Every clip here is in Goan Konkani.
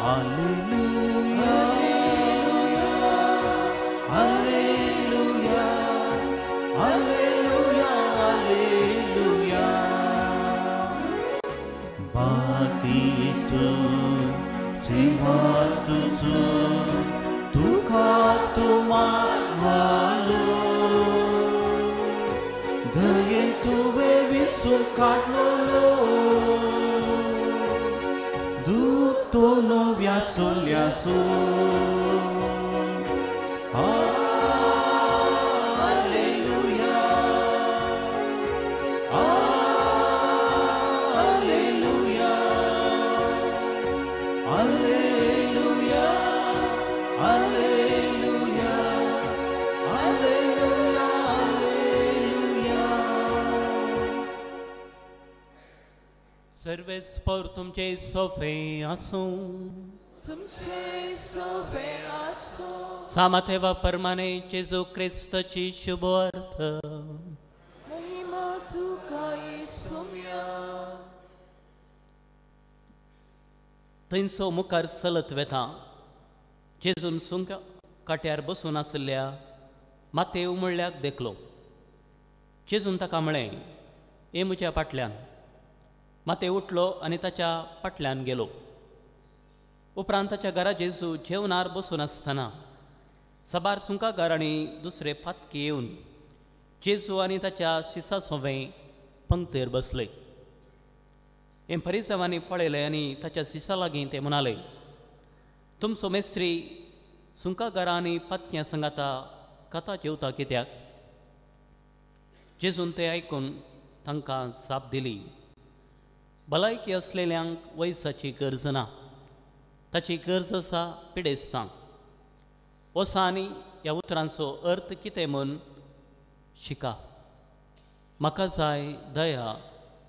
Alleluia, alleluia, alleluia, alleluia. बाकीतू Sinha तुझो तुका तुमालो दये तुवे विसून काडलोलो दुतोलो व्यासोल्यासो. Alleluia, alleluia, alleluia, alleluia, alleluia, alleluia. सर्वेस्पर तुमचे सोफे आसूं. तुमचे सोफे आसूं. सामातेवा परमाने जेजू क्रिस्ताची शुभ अर्थ. महिमा तुका येसुम्या. थंयसो मुखार चलत वेता जेजून सुंक काट्यार बसून आशिल्ल्या मातेव म्हणल्याक देखलो. जेजून ताका म्हळें, ये म्हज्या फाटल्यान. मातेव उठलो आनी ताच्या फाटल्यान गेलो. उपरांत ताच्या घरा जेजू जेवणार बसून आसतना साबार सुंकागार आनी दुसरे पातकी येवन जेजू आनी ताच्या शिसा सोवें पंक्तेर बसले. हें फरिसांवांनी पळयलें आनी ताच्या शिसा लागीं ते म्हणाले, तुमचो मेस्त्री सुंकागारां आनी पातक्यां सांगाता कथा जेवता कित्याक? जेजून तें आयकून तांकां जाप दिली, भलायकी आसलेल्यांक वयसाची गरज ना, ताची गरज आसा पिडेस्तांक. वसा आनी ह्या उतरांचो अर्थ कितें म्हूण शिका. म्हाका जाय दया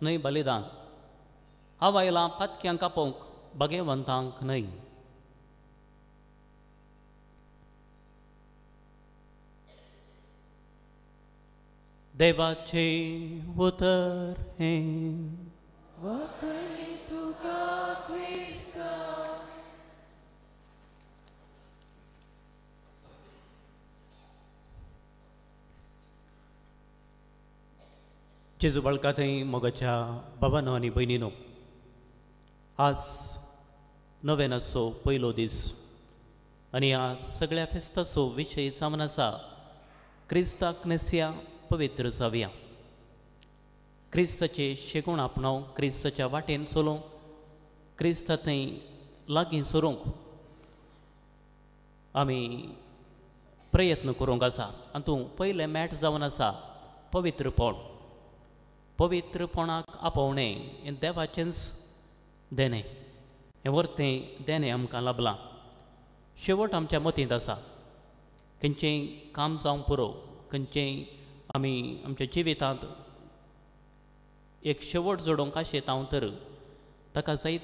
न्हय बलिदान. हांव आयलां पातक्यांक आपोवंक, भागेवंतांक न्हय. देवाचें उतर हें. वखली तुका क्रिस्ता. जेजू बाळका थंय मोगाच्या बाबानो आनी भयणीनो, आज नोवेनाचो पयलो दीस आनी ह्या सगळ्या फेस्ताचो विशय जावन आसा क्रिस्ताक नेसया पवित्र जावया. क्रिस्ताचे शेगूण आपणावंक, क्रिस्ताच्या वाटेन चलोवंक, क्रिस्ता थंय लागीं सरूंक आमी प्रयत्न करूंक आसा. आनी तूं पयलें मॅट जावन आसा पवित्रपण. पवित्रपणाक आपोवणें हें देवाचेंच देणें, हें वर्तें देणें आमकां लाबलां. शेवट आमच्या मतींत आसा. खंयचेंय काम जावंक पुरो, खंयचेंय आमी आमच्या जिवितांत एक शेवट जोडूंक आशेता हांव तर ताका जायत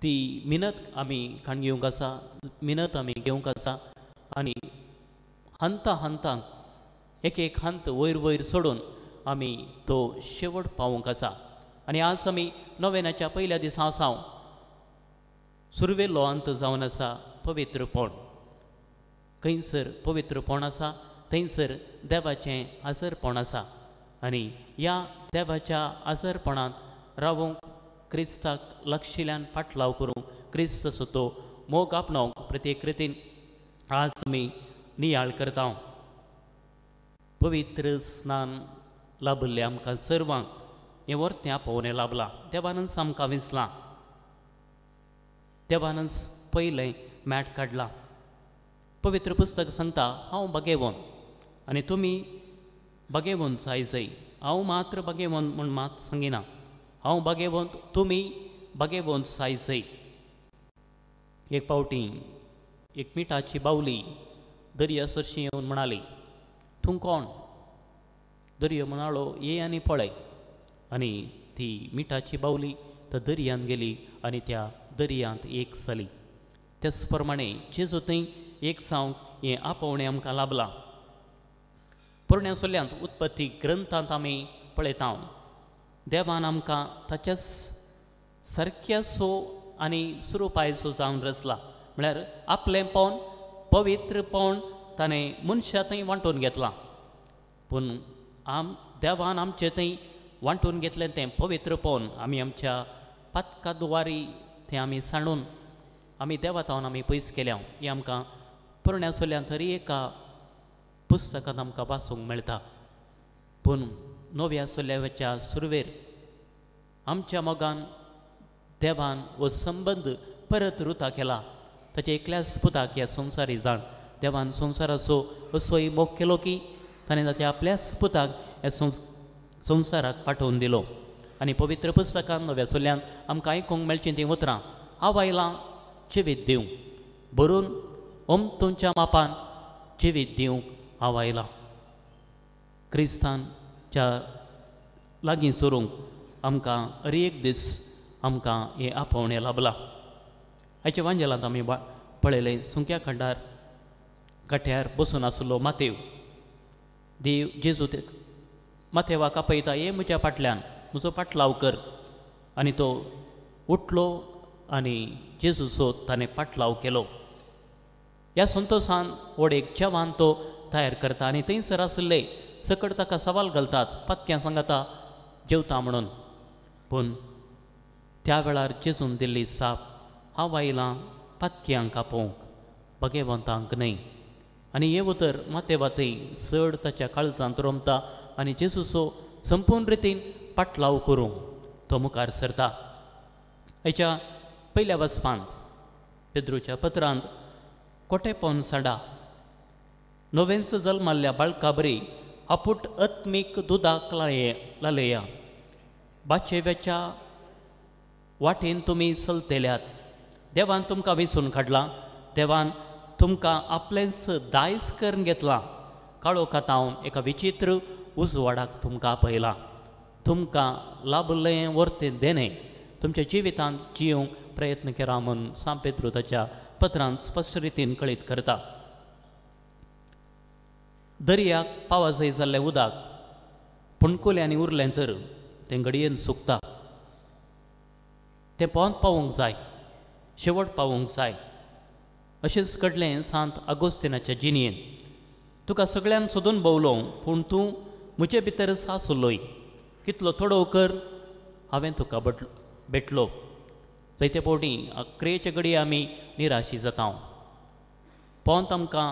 ती मिनत आमी काण घेवंक आसा, मिनत आमी घेवंक आसा. आनी हंता हंतान एक एक हंत वयर वयर सोडून आमी तो शेवट पावोवंक आसा. आनी आज आमी नोवेनाच्या पयल्या दिसा आसा. सुरवेलो अंत जावन आसा पवित्रपण. खंयसर पवित्रपण आसा थंयसर देवाचें आजरपण आसा. आनी ह्या देवाच्या आजरपणांत रावूंक क्रिस्ताक लक्षिल्यान फाटलाव करूंक, क्रिस्ताचो तो मोग आपणावंक प्रत्येक रितीन आज आमी नियाळ करता. पवित्र स्नान लाभिल्लें आमकां सर्वांक हें वर्तें आपोवणें लाभलां. देवानच आमकां विंचलां, देवानच पयलें मॅट काडलां. पवित्र पुस्तक सांगता, हांव भागेवन आनी तुमी भागेवन जाय जय. हांव मात्र भागेवन म्हूण मात सांगिना, हांव भागेवंत, तुमी भागेवंत जाय जय. एक फावटी एक मिठाची बावली दर्या सरशी येवन म्हणाली, तूं कोण? दर्यो म्हणालो, ये आनी पळय. आनी ती मिठाची बावली त्या दर्यांत गेली आनी त्या दर्यांत एक जाली. त्याच प्रमाणे जेजू थंय एक जावंक हें आपोवणें आमकां लाभलां. पोरण्या सोल्यांत उत्पत्ती ग्रंथांत आमी पळयता, देवान आमकां ताच्याच सारक्यासो आनी सुरुपायचो जावन रचला. म्हळ्यार आपलें पवन पवित्र पवन ताणें मनशा थंय वांटून घेतलां. पूण देवान आमचे थंय वांटून घेतलें तें पवित्र पवन आमी आमच्या पातका दुवारी तें आमी सांडून आमी देवा तावन आमी पयस केल्या. हें आमकां पोरण्या सोल्यांत तरी एका पुस्तकांत आमकां वाचूंक मेळटा. पूण नव्या सोल्याच्या सुरवेर आमच्या मोगान देवान हो संबंद परत रुता केला. ताच्या एकल्याच पुताक ह्या संवसारी जाण देवान संवसाराचो असोय मोग केलो की ताणें ताच्या आपल्याच पुताक ह्या संवसाराक पाठोवन दिलो. आनी पवित्र पुस्तकान नव्या सोल्यांत आमकां आयकूंक मेळचीं तीं उतरां आवायलां जिवीत दिवंक भरून ओमतुंच्या मापान जिवीत दिवंक हांव आयलां. क्रिस्तांच्या लागीं सरूंक आमकां हर एक दीस आमकां हें आपोवणें लाबलां. हाच्या वांजेलांत आमी पळयलें सुंक्या खंडार काठ्यार बसून आसलो मातेव. देव जेजू मातेवाक आपयता, ये म्हज्या फाटल्यान म्हजो पाटलाव कर. आनी तो उठलो आनी जेजूचो ताणें पाटलाव केलो. ह्या संतोशान व्हड एक जेवण तो तयार करता आनी थंयसर आशिल्ले सकट ताका सवाल घालतात, पातक्यां सांगता जेवता म्हणून. पूण त्या वेळार जेजून दिल्ली साप, हांव आयलां पातक्यांक आपोवंक, भगेवंतांक न्हय. आनी हें उतर मातेवा थंय चड ताच्या काळजांत रोमता आनी जेजूचो संपूर्ण रितीन पाटलाव करूंक तो मुखार सरता. हाच्या पयल्या वचपांत पेद्रूच्या पत्रांत कोटेपोन साडा नवेंच जल्माल्ल्या बाळकाबरी आपूट आत्मीक दुदाक लालया बाचेव्याच्या वाटेन तुमी चलतेल्यात. देवान तुमकां वेंचून काडलां, देवान तुमकां आपलेंच दायज करून घेतलां. काळोखांत एका विचित्र उजवाडाक तुमकां आपयलां. तुमकां लाभलें वर्तें देणें तुमच्या जिवितांत जियोंक प्रयत्न केला म्हूण सांत पेद्रू ताच्या पत्रांत स्पश्ट रितीन कळीत करता. दर्याक पावाजय जाल्लें उदक पुणकुल्यांनी उरलें तर तें घडयेन सुकता. तें पोंत पावोवंक जाय, शेवट पावोवंक जाय. अशेंच घडलें सांत आगोस्तिनाच्या जिणयेन. तुका सगळ्यान सोदून भोंवलो पूण तूं म्हजे भितरच आसलोय. कितलो थोडो कर हांवें तुका भेटलो. जायते फावटी क्रियेचे घडये आमी निराशी जाता. पोंत आमकां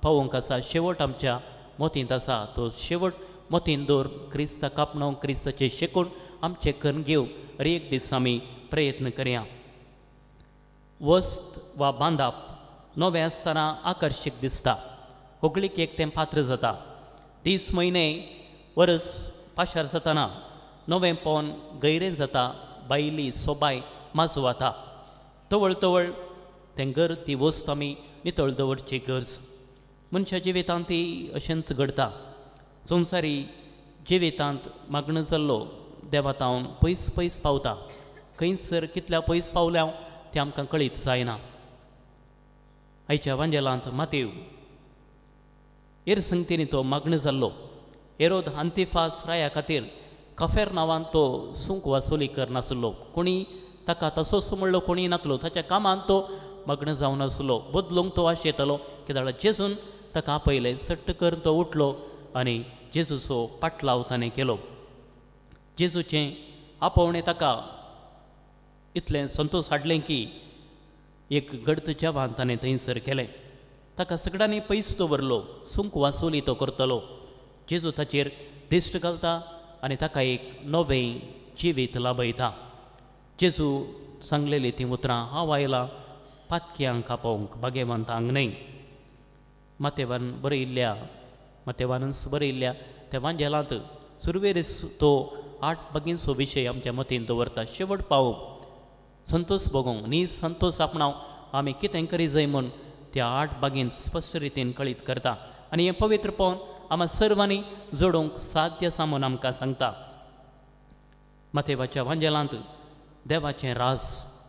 पावोवंक आसा, शेवट आमच्या मोतींत आसा. तो शेवट मोतीन दवर क्रिस्ताक आपणावंक, क्रिस्ताचें शेकून आमचें करून घेवंक हर एक दीस आमी प्रयत्न करया. वस्त वा बांदाप नवें आसतना आकर्शीक दिसता, होगळीक तें पात्र जाता. दीस म्हयने वरस पाशार जातना नवें पोन गैरें जाता, बायली सोबाय माजू वता. तवळ तवळ तें घर ती वस्त आमी नितळ दवरची गरज. मनशा जिवितांत ती अशेंच घडटा. संवसारी जिवितांत मागणो जाल्लो देवा तावन पयस पयस पावता. खंयसर कितल्या पयस पावल्या तें आमकां कळीत जायना. आयच्या वांजेलांत मातेव हेर संगतींनी तो मागणो जाल्लो. हेरोद आंतिफास राया खातीर कफेर नांवान तो सुंक वसुली करनासलो. कोणी ताका तसोच म्हणलो कोणी नासलो. ताच्या कामांत तो मग्न जावन आसलो. बदलूंक तो आशेतालो कित्याक जेजून ताका आपयलें. सट्ट करून तो उठलो आनी जेजूचो पाटलाव ताणें केलो. जेजूचें आपोवणें ताका इतलें संतोश हाडलें की एक घडत जेवण ताणें थंयसर केलें. ताका सगळ्यांनी पयस दवरलो. सुंक वासुली तो करतलो. जेजू ताचेर दिश्ट घालता आनी ताका एक नवें जिवीत लाभयता. जेजू सांगलेली तीं उतरां, हांव आयलां पातक्यांक आपोवंक, भागेवंतांक न्हय. मातेवान बरयिल्ल्या मातेवानच बरयिल्ल्या त्या वांजेलांत सुरवेर तो 8 बागींचो विशय आमच्या मतीन दवरता. शेवट पावोवंक, संतोष भोगोवंक, नीज संतोष आपणावंक आमी कितें करी जाय म्हूण त्या 8 बागींत स्पश्ट रितीन कळीत करता. आनी हें पवित्र पवन आमकां सर्वांनी जोडूंक साध्य आसा म्हूण आमकां सांगता. मातेवाच्या वांजेलांत देवाचें राज,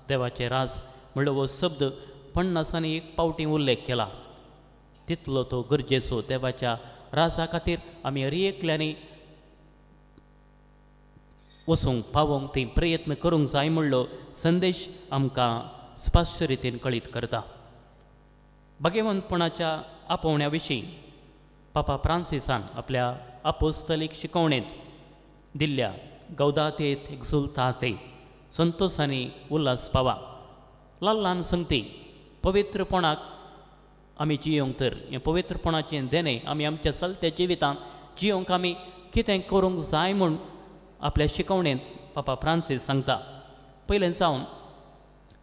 देवाचें राज म्हणलो हो शब्द 51 फावटी उल्लेख केला. तितलो तो गरजेचो. देवाच्या राजा खातीर आमी हर एकल्यांनी वचूंक पावोवंक ती प्रयत्न करूंक जाय म्हणलो संदेश आमकां स्पश्ट रितीन कळीत करता. भाग्यवंतपणाच्या आपोवण्या विशीं पापा फ्रांसिसान आपल्या आपोस्तलीक शिकवणेंत दिल्ल्या गौदातेत एक्झुलताते संतोश आनी उल्हास पावा ल्हान ल्हान संगती पवित्रपणाक आमी जियोंक तर हें पवित्रपणाचें देणें आमी आमच्या चलत्या जिवितांत जियोंक आमी कितें करूंक जाय म्हूण आपल्या शिकवणेंत पापा फ्रांसीस सांगता. पयलें जावन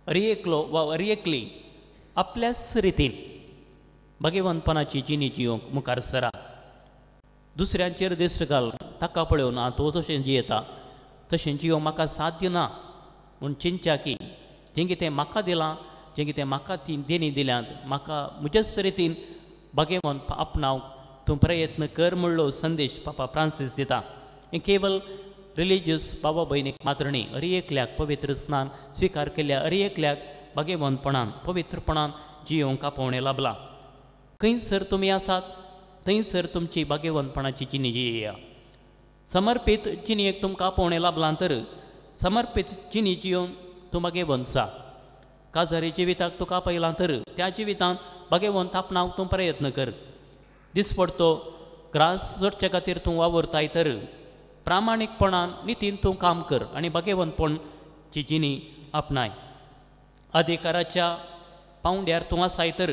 अरएकलो वा अरएकली आपल्याच रितीन भाग्यवंतपणाची जिणी जियोंक मुखार सरा. दुसऱ्यांचेर दिश्ट घाल ताका पळोवन आं तो तशें जियेता तशें जियोंक म्हाका साध्य ना म्हूण चिंतच्या की जें कितें म्हाका दिलां जें कितें म्हाका ती देणी दिल्यांत म्हाका म्हज्याच रितीन भाग्यवंत आपणावंक तूं प्रयत्न कर म्हणलो संदेश पापा फ्रांसीस दिता. हें केवल रिलिजियस बाबा भयणीक मात्र न्ही, अरएकल्याक पवित्र स्नान स्विकार केल्ल्या अरएकल्याक भाग्यवंतपणान पवित्रपणान जियोंक आपोवणें लाभलां. खंयसर तुमी आसात थंयसर तुमची भाग्यवंतपणाची जिणी जियेया. समर्पीत जिणेक तुमकां आपोवणें लाभलां तर समर्पीत जिणी जियोवन तूं भाग्यवंत जा. काजारी जिविताक तुका आपयलां तर त्या जिवितांत भाग्यवंत आपणावंक तूं प्रयत्न कर. दिसपडतो ग्रास जोडचे खातीर तूं वावुरताय तर प्रामाणीकपणान नितीन तूं काम कर आनी भाग्यवंतपणची जिणी आपणाय. अधिकाराच्या पावंड्यार तूं आसाय तर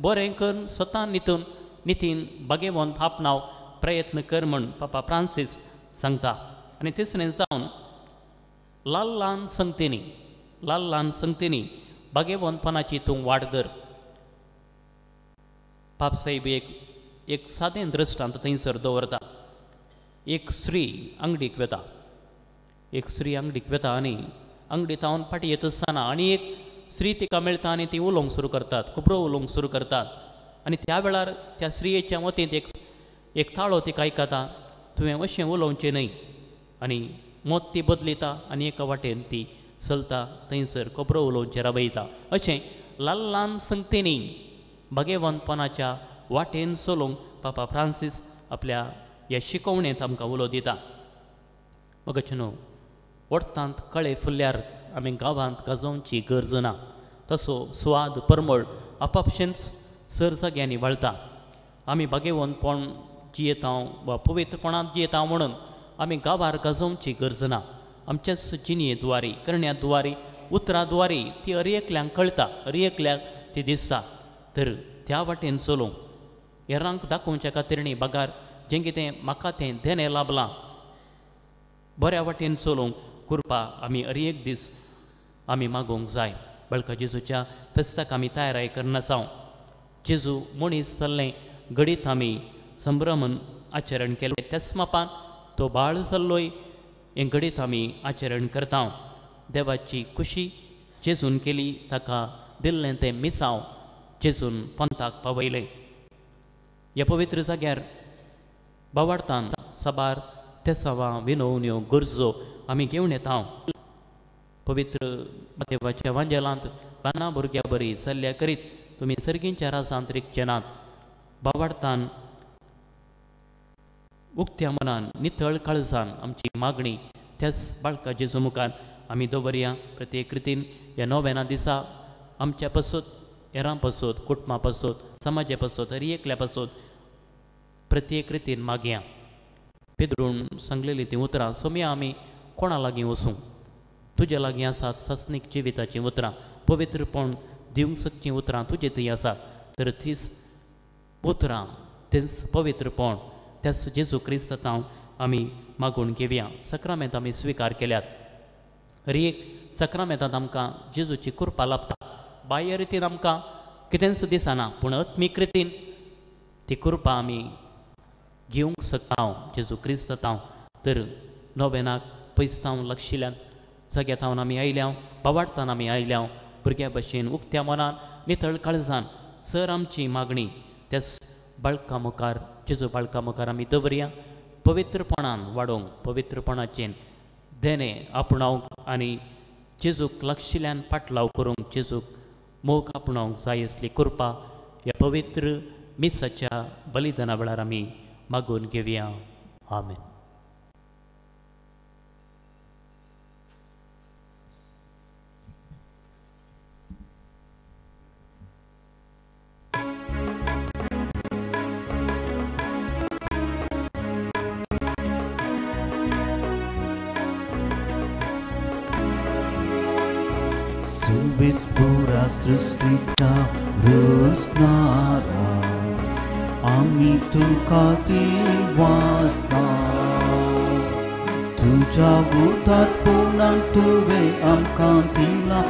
बरें करून स्वता नितून नितीन भाग्यवंत आपणावंक प्रयत्न कर म्हूण पापा फ्रांसीस सांगता. आनी तिसरें जावन ल्हान ल्हान संगतींनी ल्हान ल्हान संगतींनी भाग्यवंतपणाची तूं वाड धर. पाप साहेब एक सादें दृश्टांत थंयसर दवरता. एक स्त्री अंगडीक वेता, एक स्त्री अंगडीक वेता आनी अंगडी तावन फाटीं येता आसतना आनी एक स्त्री तिका मेळटा आनी ती उलोवंक सुरू करतात, खबरो उलोवंक सुरू करतात. आनी त्या वेळार त्या स्त्रियेच्या मतींत एक ताळो तिका आयकता, तुवें अशें उलोवचें न्हय. आनी मत ती बदलिता आनी एका वाटेन ती चलता थंयसर खबरो उलोवचें राबयता. अशें ल्हान ल्हान संगतींनी भाग्यवंतपणाच्या वाटेन चलोवंक पापा फ्रांसीस आपल्या ह्या शिकवणेंत आमकां उलो दिता. मगच न्हू वडतांत कळे फुल्ल्यार आमी गांवांत गाजोवची गरज ना, तसो स्वाद परमळ आपापशेंच सर जाग्यांनी वळटा. आमी भाग्यवंतपण जियेता वा पवित्रपणांत जियेता म्हणून आमी गांवार गाजोवची गरज ना. आमच्याच जिणये द्वारी करण्या द्वारी उतरा द्वारी ती अरएकल्यांक कळटा, अरएकल्याक ती दिसता. तर त्या वाटेन चलोवंक हेरांक दाखोवच्या खातीर न्ही बगार जें कितें म्हाका तें देणें लाभलां बऱ्या वाटेन चलोवंक कृपा आमी अरएक दीस आमी मागोवंक जाय. बळका जेजूच्या फेस्ताक आमी तयाराय करनासांव. जेजू मनीस जाल्लें घडीत आमी संभ्रमन आचरण केलें त्याच मापान तो बाळ जाल्लोय हें घडीत आमी आचरण करता. देवाची खुशी जेजून केली, ताका दिल्लें तें मिसांव जेजून पंथाक पावयलें. ह्या पवित्र जाग्यार बावाडतान साबार तेसावां विनवण्यो गरजो आमी घेवन येता. पवित्र देवाच्या वांजेलांत ल्हाना भुरग्या बरी सल्ल्या करीत तुमी सर्गींच्या राजांत रिगचे नात. बावाडतान उक्त्या मनान नितळ काळजान आमची मागणी त्याच बाळका जेजू मुखार आमी दवरया. प्रत्येक रितीन ह्या नोवेना दिसा आमच्या पासत हेरां पासत कुटुंबा पासत समाजा पासत हर एकल्या पासत प्रत्येक रितीन मागया. पेद्रून सांगलेलीं तीं उतरां सोम्या आमी कोणा लागीं वचूं, तुज्या लागीं आसात सासणीक जिविताचीं उतरां, पवित्रपण दिवंक शकचीं उतरां तुजे थंय आसात. तर तीच उतरां तेंच पवित्रपण त्याच जेजू क्रिस्तांव आमी मागून घेवया. सक्रामेंत आमी स्विकार केल्यात. हर एक सक्रामेंतांत आमकां जेजूची कृपा लाभता. बाह्य रितीन आमकां कितेंच दिसना पूण आत्मीक रितीन ती कृपा आमी घेवंक शकता जेजू क्रिस्तांव. तर नोवेनाक पयसतांव लागशिल्ल्यान जाग्या आमी आयल्या, बावाडतान आमी आयल्या भुरग्या भशेन उक्त्या मनान नितळ काळजान सर आमची मागणी त्याच बाळका मुखार जेजू बाळका मुखार आमी दवरया. पवित्रपणान वाडोवंक पवित्रपणाचें देणें आपणावंक आनी जेजूक लागशिल्ल्यान पाटलाव करूंक जेजूक मोग आपणावंक जाय असली कृपा ह्या पवित्र मिसाच्या बलिदाना वेळार आमी मागून घेवया. आमेन. सुविस्पुरा सृष्टीच्या रचणारा आमी तुका दिवासता तुज्या उदारपणान तुवें आमकां दिला.